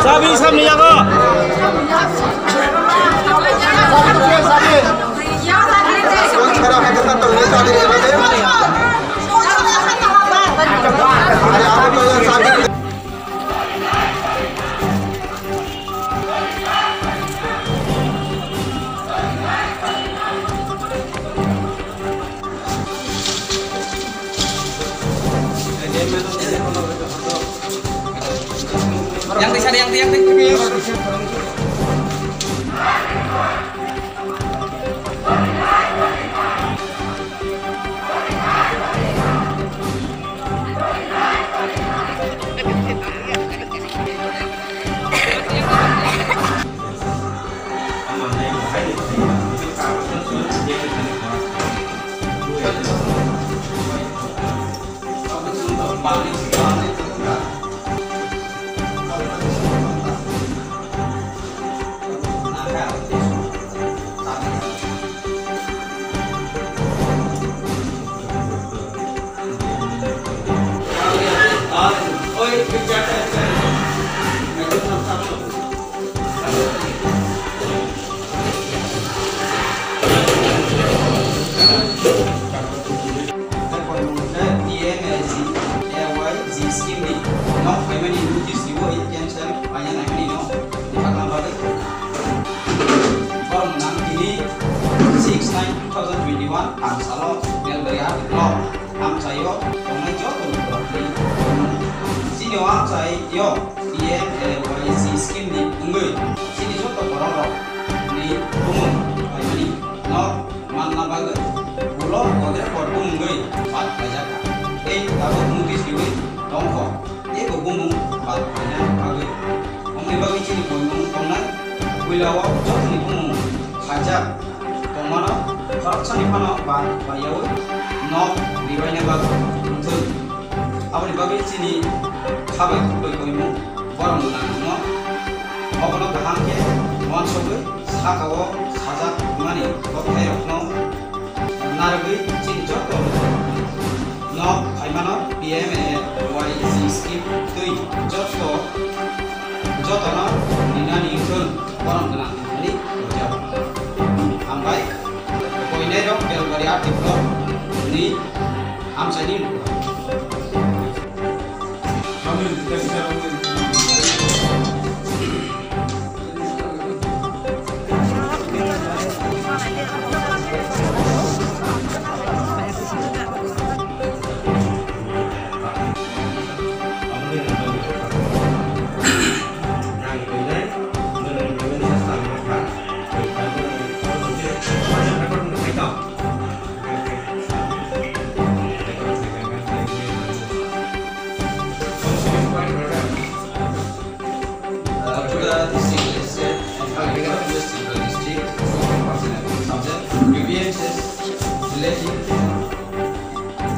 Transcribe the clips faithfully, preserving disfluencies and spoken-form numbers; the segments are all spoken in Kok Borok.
Sabi, sabi yago. Yang di sana, yang di, yang di. Scheme ni nok phaimani notice riwi cancel paina naimani no bwkhakna bagwi. Borok nang tini six nine two thousand twenty-one ang salo Belbari R D block amchaio tongnai joto borokni chini o amchaio P M A Y G scheme ni wngwi chini joto borok rok ni bumung paimani nok manna bagwi ulo koder korbumungwi bad khlaijak kha. Tei tabuk notice riwi tongkho. Teibo bumung bad khlaina bagwi. Omoni bagwi chini koimung tongnai puila o jotoni bumung khaijak tongmano khoroksani phano bad khlaiyaui nok ribaina bagwi wngthung. Aboni bagwi chini khabai khukbai koimung borok nangno obono kaham khe uansugwi sakao sajak mani kokthairokno narwgwi chini joto nok phaimano P M A Y G scheme twi joto, jotono rinani wngthun borom gwnang hwnwi rwjao. Hambai, koinairok Belbari R D block ni amchaini lugo. Uh, to the distinguished and Tripura district, subject grievances relating to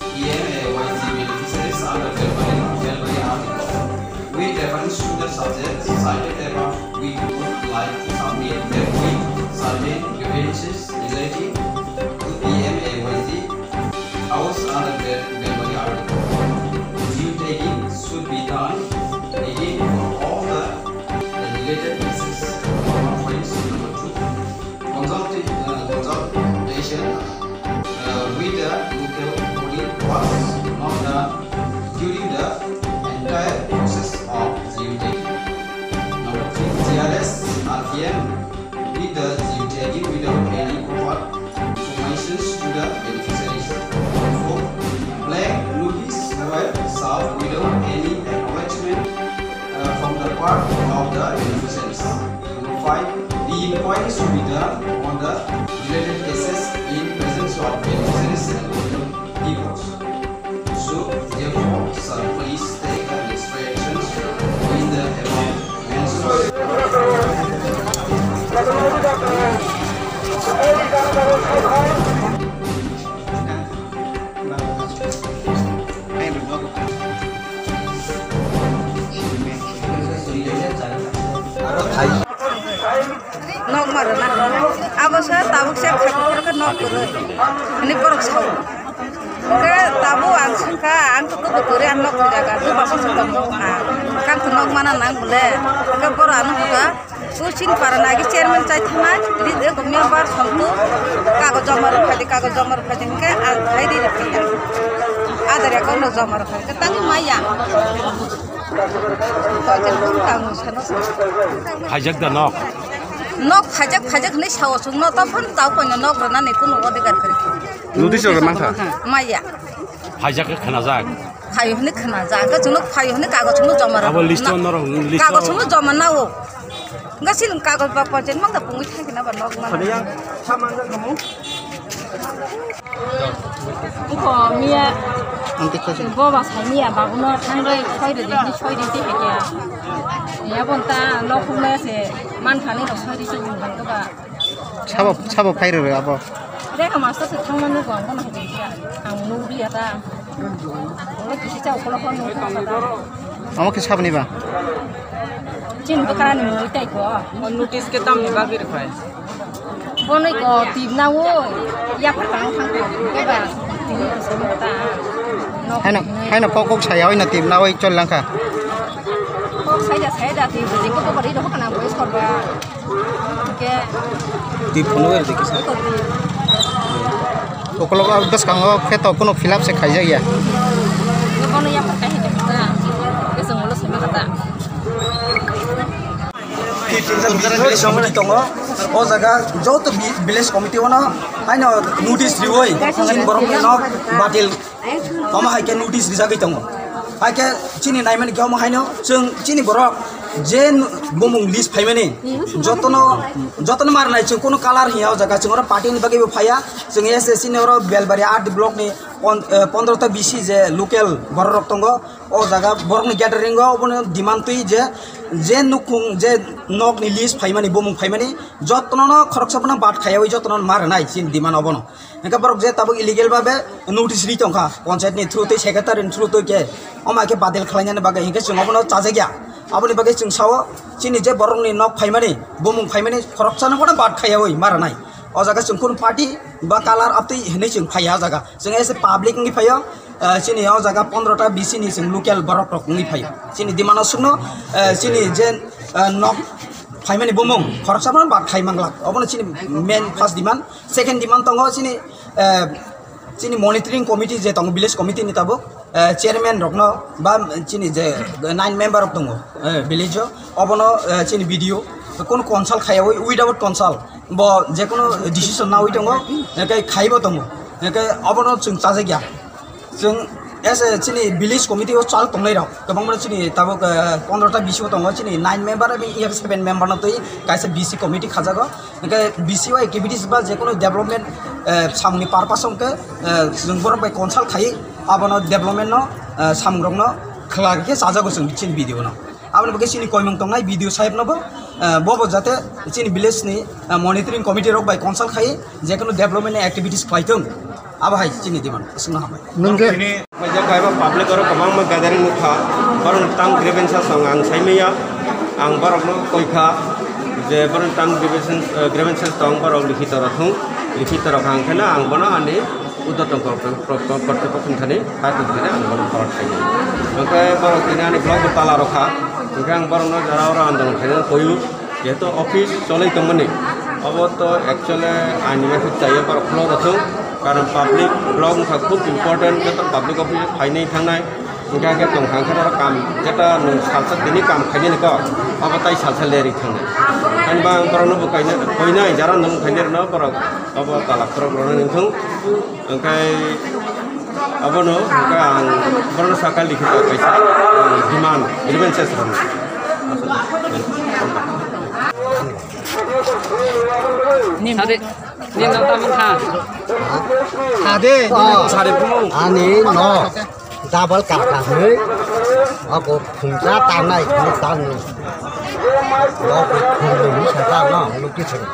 P M A Y G beneficiaries under Belbari, Belbari article. With reference to the subject cited above, we would like to submit that we certain grievances relating to P M A Y G house under the Belbari article. Due taking should be done again for all the related cases. Points number two, consulti-, uh, consultation, uh, with the local body was not done during the entire process of due taking. Number three, G R S, R P M, with the due taking without any proper informations to the beneficiaries. Four, blank notice were served without any acknowledgement, uh, from the part of the beneficiaries. Number five, the inquiry should be done on the related cases in presence of beneficiaries and local peoples. So, therefore, sir, please take the necessary actions in the above mentioned. Nok ma rwna. Abo se tabuk se khakhe khakhe nok kwrwi. Hwnwi borok sao. O Ke tabuk ang sungkha, ang to kubui kwrwi ang nok jaga, duba bosong tong nukha. Kang to nok mana nang bole. Ke boro ano hoka, Kuchin para nagi chairman chai thangma, lead eko member somtu, kago joma rok phaidi, kago joma rok phaidi, hingke ang phaidi rok phaidi. Adar account no joma rok phaidi, tangwi maya. Kochen kung kang sano sa. Phajak da nok. Nok phajak, phajak hinwi sao chwngno, tophan tau koino nok rwnani kunu odhikar kwrwi. Notice rok mankha? Maya. Phajak khe khnajak. Phaio hinwi khnajak. Hwnkhe chwngno phaio hinwi kagoj chwngno joma rw-, Abo list-o na-, norok list-o kagoj chwngno joma nao. Hwnkhe chini kagoj ba panchayat mangda pungwi thangkhe na ba nok mana. Buko miya. Ang tikha se. Bo ba sai miya ba uno thangroi soi de, soi de te ke. Ya bon ta nok me se man khani rok soi de se bang ba. Sabo, sabo phai rw abo. Rega master se thangma nugo ang bono hai kha. Ang nugri ya ta. Olo kisi cha okolo ko nugri ya ta. Amo khe saboni ba? Chin bwkra ni mui tai ko. O notice ke tam ni bagwi rw phai. Bonoi ko tip na o. Ya phar kang thang ko. Ke ba? Tini ko sami ta. Nok haino, tini. Haino kok kok saya oi na tip na oi chol lang kha. Kok saya saya da tip ko ko bari do kana ko sor ba. Hingke. Twi phunuk bai rwdi kisa. Ukologo bwskango khe to kuno fill up se khaijak ya. Bono yapar kahi tongkha. Bwskango lo simi kata. Village committee tongo. O jaga joto vi-, village committee ono haino notice riwi chini borok no batil. Omo hai khe notice rijagwi tongo. Hai khe chini naimani khe omo haino chwng chini borok je bumung list phaimani jotono, jotono marnai chwng kuno color hiya o jaga chwng oro party ni bagwi bo phaiya. Chwng S S C ni oro Belbari R D block ni pon-, eh, pondro ta B C je local borok rok tongo. O jaga borok ni gathering o obono demand twi je, je nukhung je nok ni list phaimani bumung phaimani jotono no khoroksa phano bat khaiyawi jotono marnai chini demand obono. Hingke borok je tabuk illegal babe notice ri tongkha, panchayat ni through twi, secretary ni through twi khe, omo hai khe badil khlainani bagwi, hingke chwng obono chajakya. Aboni bagwi chwng sao, chini je borokni nok phaimani, bumung phaimani, khoroksano bono bad khaiyawi maranai. O jaga chwng khun party ba color abtwi hinwi chwng phaiya o jaga. Chwng as a public wngwi phaio, eh, chini o jaga pondro ta B C ni chwng local borok rok wngwi phaio. Chini demand o sukno, eh, chini je, eh, nok phaimani bumung, khoroksa bono bad khai manglak. Obono chini main first demand. Second demand tongo chini, eh, chini monitoring committee je tongo, village committee ni tabuk, eh, chairman rokno ba chini je nine member rok tongo, eh, village o, obono, eh, chini B D O kono consult khaiyawi, without consult bo je kono decision nawi tongo, eh, kai khaibo tongo, eh, kai obono chwng chajakya. Chwng as a chini village committee o chal tongnai rok kwbangma chini tabuk, eh, pondro ta B C o tongo, chini nine member eba seven member no twi kaisa B C committee khajago. Hingke B C o activities ba jekono development, eh, samungni purpose hingke, eh, chwng borok bai consult khai abono development no, eh, samung rokno khlai khe chajago chwng chini B D O no. Aboni bagwi chini koimung tongnai B D O saheb no bo, eh, bobo jate chini village ni, eh, monitoring committee rok bai consult khai jekono development ni activities khlai thung. Abo hai chini demand, aswkno hambai. Nwng khe? Tini maijak kaiba public oro kwbangma gathering nukha, borok tam grievances tong ang saimaya, ang borokno koikha je borok tam grievances, eh, grievances tong borok likhito rok thung, likhito rok hang kheno ang bono ani udo tong kor-, kor-, kor-, kortipokho ni thani hai tong tini ang bono forward khainai. Hwnkhe borok tini ani block bo tala rokha, hwnkhe ang borokno jora oro andolon khainai koyu. Jehetu office cholai tongmani, obo to actually aini message chaya borok khulok rw thung, karon public block wngkha khub important, joto public office phainai thangnai, hingkhe hingkhe tong thang khe norok kam jeta nwng salsa tini kam khainani kok, obo tai salsa lerwi thangnai. Ani ba ang borokno bo kaina koinai jara nwng khainai rwno borok obo talak khorok rwna nang thung. Hingke abono hingke ang borokno sakha likhito kaisa, ah, demand, grievances rwno. Sade, nini nang tamo kha? Sade. Oh. Sade phunu. Ani no. Double kaka hwnwi, ako phungsa tangnai, phung tangnai. Bo bo phung nungni saka no, nukti saka.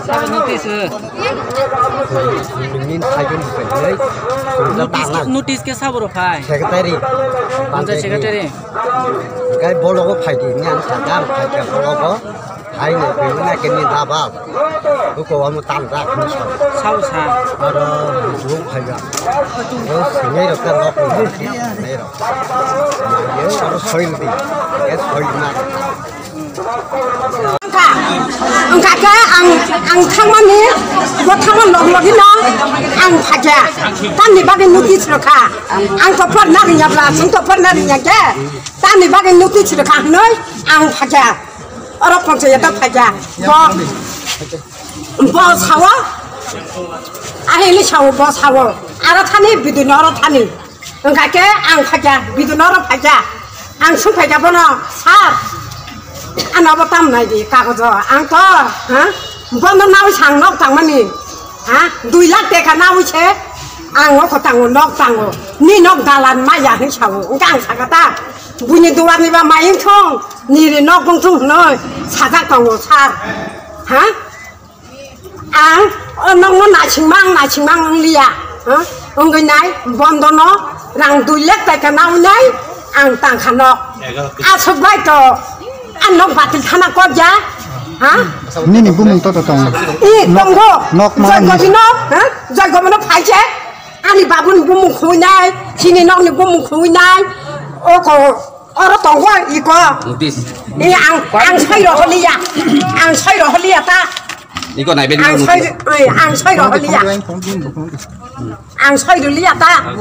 Sabo notice. Phung nungni saka ni phai hwnwi, phungsa tangnai. Notice, notice ke sabo ro phai? Secretary. Panchayat secretary. Gai bologo phai di, ni ang saka, ang phai ka bologo. Hai no, phai na ke ni double. Buko omo tam da hwnwi sao. Sao sa. Aro buchung phaiga. O swngnai rok ta nok ni swngnai rok. Ye aro soil di. Ye soil ma. Wngkha, wngkha khe ang, ang thangmani, bo thangma log logino ang phaikha. Tamni bagwi notice rwkha. Ang to porna rwngya bla, chwng to porna rwngya khe. Tamni bagwi notice rwkha hwnwi ang phaikha. Oro panchayat o phaikha. Bo, bo sao. Ahili sao, bo sao. Aro thani, bidino oro thani. Wngkha khe ang phaikha, bidino oro phaikha. Ang sung phaikha bono, "Sir, ano bo tam nai di kagojo." Ang to, ha? Bono nawi sang nok tangmani. Ha? Dui lakh teka nawi se. Ang oko tango, nok tango. Ni nok dalan maya hin sao. Wngkha ang saka ta. Buini duar ni ba mayung thung. Nini nok bung thung hwnwi sajak tongo, sir. Ha? Ang o nokno naisingmang, naisingmang wng liya. Ha? Wngwi nai, bondono rang dui lakh taka nawi nai, ang tangkha nok. Aswk bai to, ang nok batil khana kok ya. Ha? Nini bumung to to tongo. I, nok, tongo. Nok ma Joy ni Gobino, ha? Joy Gobino phai se, ani babuni bumung khungnai, chini nokni bumung khungnai. Oko, oro tongo, iko. Notice. I, ang, ang soi roholiya. Ang soi roholiya ta. Iko nai bini Ang notice. Soi, oi, ang soi roholiya. Ang soi rwliya ta.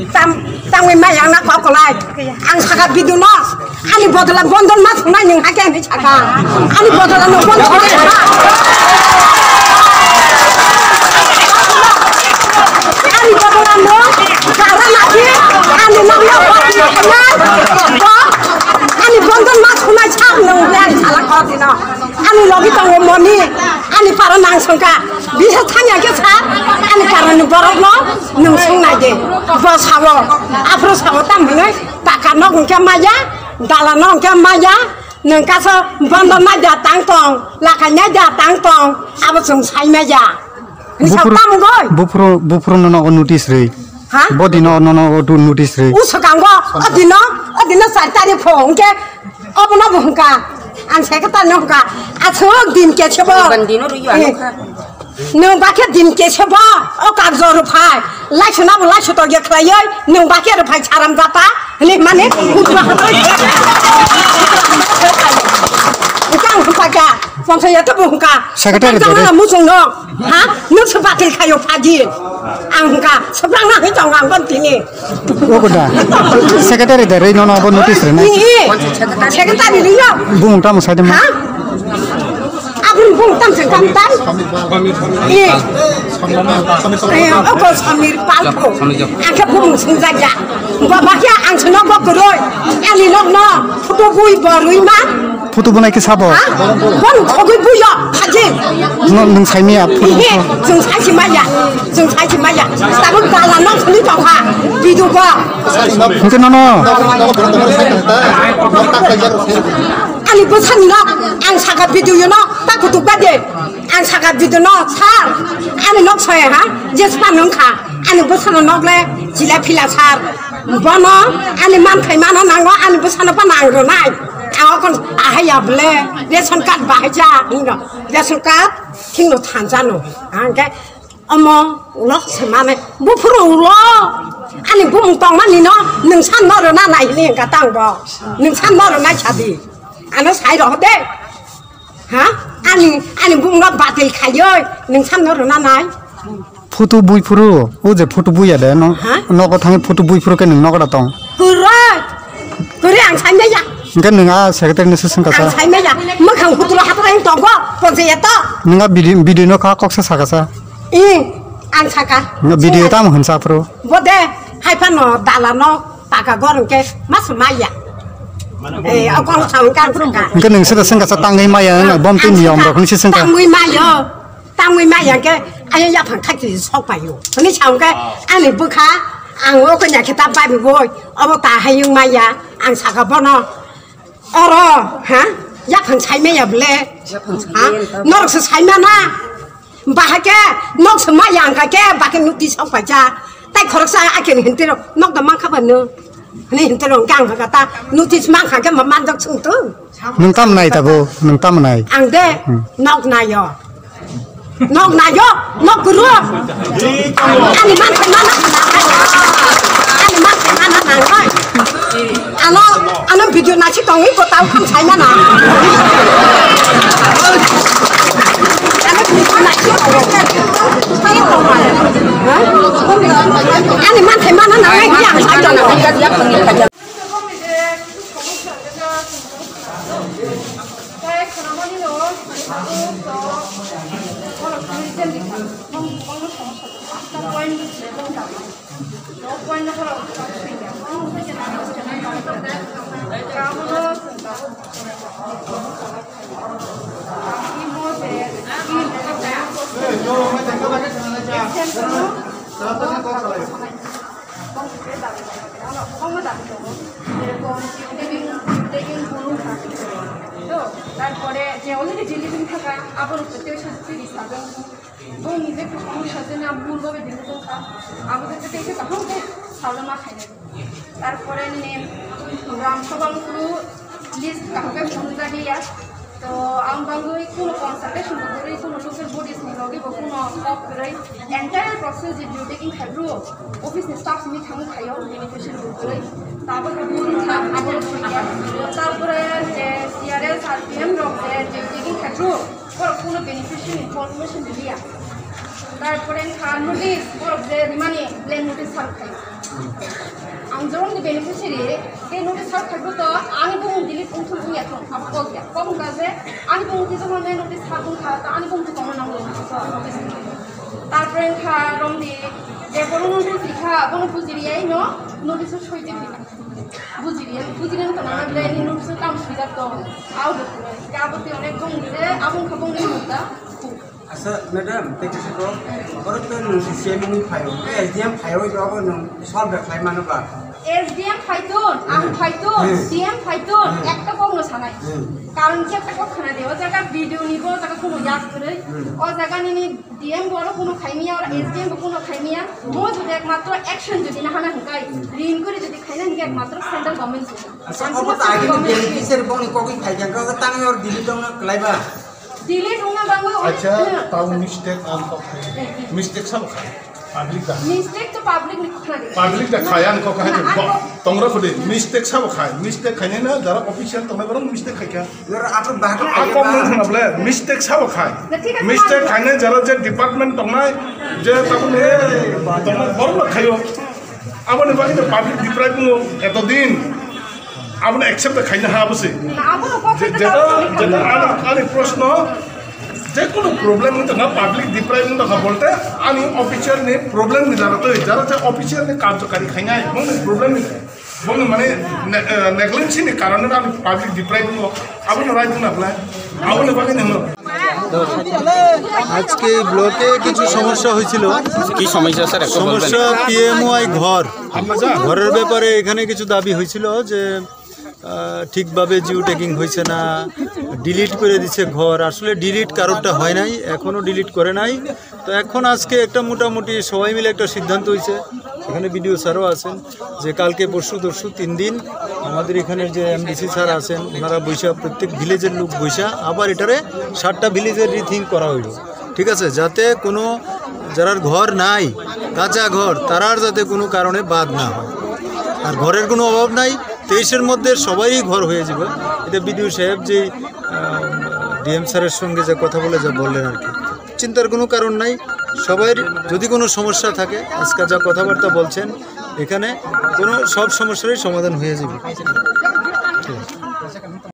Tam, tangwi mai ang na kok kolai. Ang saka bidu no. Ani bodola bondon ma thunai nung hake ani saka. Ani bodola no bondon ma thunai. Ani bodola no. Kara na ki. Ani no no. Ani bondon ma thunai chap nung ani sala kok dino. Ani logi tongo moni, ani para nang songka. Bisa thangya khe sa, ani para ni borok no nung song nai de. Bo sao, aphuru sao tam hwnwi, taka nok hwnkhe maya, dala nok hwnkhe maya, nung kaso bondo nai da tang tong, lakai nai da tang tong, abo chwng sai maya. Ni sao Buphuru, tam goi. Buphuru, buphuru no nogo notice rwi. Ha? Bodi no, no, no, notice rwi. Usakango, odino, odino char tarikh pho hwnkhe, Obono bo hwnka, ang secretary no hwnka, aswk din kesebo. Ban dino rwyo, eh, ano kha. Nwng bakhe din kesebo, o kagjo rwphai, laisona bo laiso tokya khlaiwi, nwng bakhe rwphai saram jata, hwnwi mani, hwnkhe ang hwnka kha, panchayat bo hwnka. Secretary ang tongma de. Muchung no. Ha? Nwng se batil khayo phaji. Ang hwnkha, swprak na hwi tongo ang ban tini. O koda. Secretary da rei nono abo notice rina. Ni, ni. Secretary rino. Bung tamo sai de ma. Ha? Abun bung tam se kam tai. Ni. Eh, oko Samir Pal ko. Ang khe bung sung jaja. Baba khe ang se nok bo kuroi. Ani nok no. Photo bui borui ma. Photo bunai khe sabo? Ha? Bon khogwi buyo, phaji. No, nwng saimaya photo? Ihe, chwng saisi maya, chwng saisi maya. Tabuk dala nok suni tongkha, video bo. Hwnkhe nono? Ani bwsani nok, ang saka video yo no, ta kutuk ba de. Ang saka video no, sir, ani nok soya ha, jespa nungkha, ani bwsano nok le, chila phila sir. Bono, ani manthai mano nango, ani bwsano pa nang rwnai. Ang okon ahai ya ble, ration card bahai ja, hino, ration card, thingno thanjano. Angke, omo, ulo se mane, buphuru ulo, ani bumung tongmani no, nwng san no rwna nai hini hwnkha tang bo, nwng san no rwnai sadi, ano sai roh de, ha, ani, ani bumung no batil khaioi, nwng san no rwna nai. Photo bui phuru, o je photo bui ya de, no? Ha? Nogo thangwi photo bui phuru khe nwng nogo da tong? Kwrwi. Kwrwi ang saimaya. Hwnkhe nwng a secretary ni se swngkha sa? Ang saimaya. Mwkhang hutro hapra ang tongo, ponse ya to. Nwng a bidi, bidi no kha kok sa saka sa? I, ang saka. Nwng a bidi tamo hwnsa phuru? Bode, hai phano dala no, taka gor hwnkhe, mas maya. Eh, akong sa hwnkhe ang saka. Hwnkhe nwng se da swngkha sa tangwi maya, nwng bom twi niyom rok hwnwi se swngkha. Tangwi mayo. Tangwi maya khe, ayo yaphang thakti sok paio. Hwnwi sa hwnkhe, ani bwkha, ang o kanya khe ta bai boi, obo ta hayung maya, ang saka bono. Oro, ha? Yaphang sai maya ble? Yaphang sai maya. Ha? Norok se sai mana? Bahai khe, nok se maya ang kha khe, bakhe nukti sok paija. Tai khoroksa akheni hintiro, nok da mankha ba no. Hwnwi hintiro, hwnkhe ang kha ta, notice mankha khe ma manjak sung tu. Nwng tam nai tabo, nwng tam nai? Ang de, hmm, nok naio. Nok nayo, nok guru. Ani man khe mana nangnai. Ani man khe mana nangnai. Ano, ano video nachi tongwi ko tau kham sai mana. Ano video nachi tongwi. Ani man khe mana nangnai, yang sai tongwi. Kwbangma dabi tongo, jerokom building, building bulu kha. To, tarpore je already building thaka, abono protection twi sajakgo. Boni je kwbangma sajani abo bul babe building tongkha, abo je tei khe kaham khe sajama khainai. Tarpore nini gram kwbang kulu list kaham khe phunukjagwi ya. To ang bangwi kuno consultation bo kwrwi, kuno local bodies ni logi bo kuno talk kwrwi, entire process je building khai bru office ni staff ni thangwi khaio, beneficiary bo kwrwi. Tabo bo bul kha, abo bo khaikha. Tarpore je C R S, R P M rok je building khai bru, borok kuno beneficiary information riliya. Tarpore wngkha notice, borok je rimani blank notice serve khaio. Ang joboni beneficiary, tei notice serve khaibo to ani bumung delete wngthung wngya thung, abo kok ya. Kok wngkha je ani bumung tei joboni notice serve wngkha, to ani bumung tei tongna nango. Tarpore wngkha romdi, je borok notice rikha, bono bujiriyai no notice o soi tei rikha. Bujiriya, bujiriya wngkha na, bini notice o tamo swijak tong. Abo, abo tei onek bumung je, abo wngkha bumung ni mukta. Acha, madam, thank you, sir. Borok to nung C M ni phaio, S D M phaio, jobo nung solve khlai mano ba? S D M phaitun, ang phaitun, Hmm. C M phaitun, Hmm. Ekta kok no sanai. Hmm. Karon ki ekta kok khana de, o jaga video ni bo, o jaga kuno yak kwrwi, Hmm. o jaga nini D M bo aro kuno khaimiya, aro Hmm. S D M bo kuno khaimiya, mo jodi ekmatro action jodi na hana hwnkhe, Hmm. rin kori jodi khaina hwnkhe ekmatro central government se. Acha, Central obo to agi ni government se. Beneficiary bongni kokwi phai kha, kok tangwi or delete wngna kwlai ba? Delete wngna bangwi onek Acha, tau mistake ang kok khai. Mistake sabo khai. Public da. Mistake to public ni khna de. Public da khai ang kok khai. Na, ang kok. Tongra khudi. Mistake sabo khai. Mistake khainai na jara official tongnai borok mistake khai kha. Jara ato bahai Ang kok khai nang ba. Khna ble. Mistake sabo khai. Na, thik ase, Mistake ang khainai jara je department tongnai, je tabuk ni tongnai borok no khaio. Aboni bagwi no public deprive wngo eto din. Abono accept khaina ha abo se. Na, abono kok Je-, khaina jeta, abo jeta khaina. Ani, ani proshno, je kono problem wng tongkha, public deprive wng tongkha bolte ani official ni problem ni jara twi, jara je official ni karjokari khainai, bongni problem ni, bongni mane ne-, eh, negligence ni karone ani public deprive wngo, abono right wngna belai, aboni bagwi no. আজকে এই ব্লকে কিছু সমস্যা হয়েছিল। কি সমস্যা স্যার, একটু বলবেন? সমস্যা পি এম ওয়াই ঘর, ঘরের ব্যাপারে এখানে কিছু দাবি হয়েছিল যে, আহ, ঠিকভাবে জিও ট্যাগিং হয়েছে না, ডিলিট করে দিছে ঘর। আসলে ডিলিট কারোরটা হয় নাই, এখনো ডিলিট করে নাই। তো এখন আজকে একটা মোটামুটি সবাই মিলে একটা সিদ্ধান্ত হয়েছে, এখানে বিডিও স্যারও আছেন, যে কালকে পরশু তরশু তিন দিন আমাদের এখানে যে এমডিসি স্যার আছেন, ওনারা বৈশা, প্রত্যেক ভিলেজের লোক বৈশা আবার এটারে সাতটা ভিলেজের রিথিং করা হইল, ঠিক আছে, যাতে কোনো যারার ঘর নাই, কাঁচা ঘর, তারার যাতে কোনো কারণে বাদ না হয়। আর ঘরের কোনো অভাব নাই, তেইশের মধ্যে সবারই ঘর হয়ে যাবে। এটা বিডিও সাহেব যে, আহ, ডিএম স্যারের সঙ্গে যে কথা বলে যা বললেন আর কি, চিন্তার কোনো কারণ নাই। সবাই যদি কোনো সমস্যা থাকে, আজকে যা কথাবার্তা বলছেন, এখানে কোনো সব সমস্যারই সমাধান হয়ে যাবে। ঠিক আছে।